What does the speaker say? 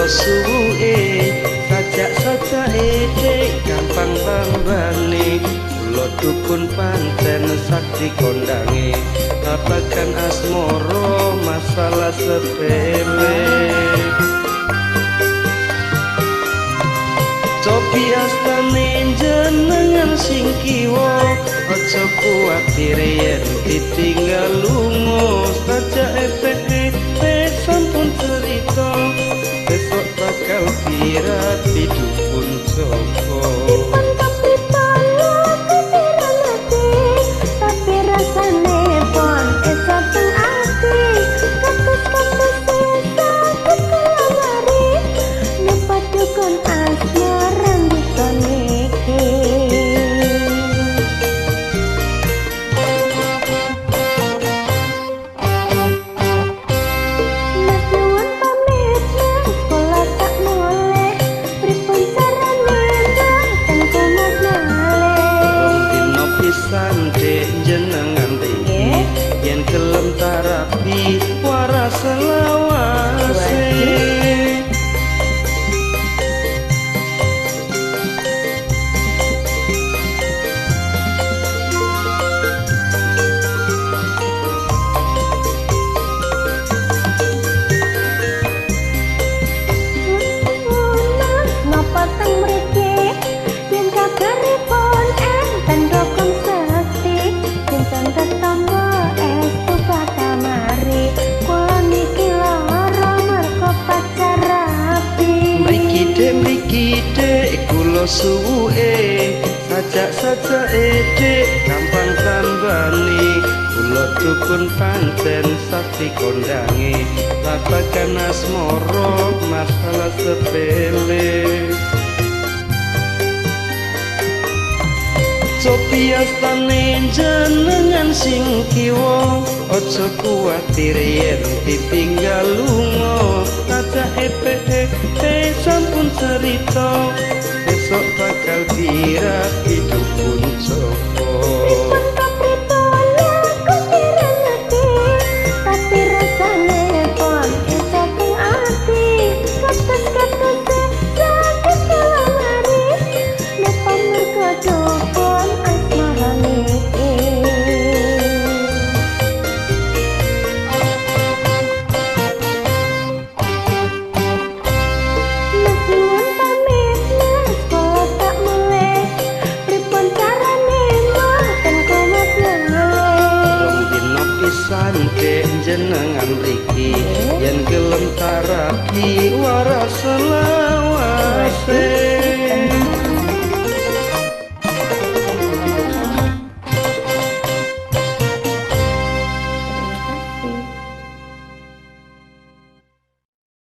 suwuke sajak-sajake dek gampang tambane. Kula dukun pancen sakti kondange, babagan asmara masalah sepele. Cobi astane jenengan sing kiwa, aja kuwatir yen ditinggal lunga. Sajak epe sampun cerita, besok bakal dirabi dukun Joko. Tapi rasane pon esok ati kakus-kakus sakit kula mari napa dukun asmara bisa niki. Mas nuwun pamit mas kula tak mulih, pripun carane mboten kumat malih. Rong dina pisan dek jenengan mriki, yen gelem terapi waras selawase. Napa teng mriki yen kabaripun enten dukun sekti, kinten tetangga estu bakal mari. Kula niki lara mergo pacar rabi. Mriki dek kula suwuke, sajak-sajake dek gampang tambane. Kula dukun pancen sakti kondange, babagan asmara masalah sepele. Cobi astane jenengan sing kiwa, aja kuwatir yen ditinggal lunga. Sajak epe sampun cerita, besok bakal dirabi dukun Joko. Pripun aku ati, tapi rasane pon esok ati katus-katus sakit kula mari napa mergo dukun asmara niki. Mas nuwun pamit mas kula tak mulih, pripun carane mboten kumat malih. Rong dina pisan dek jenengan mriki, yen gelem terapi waras selawase.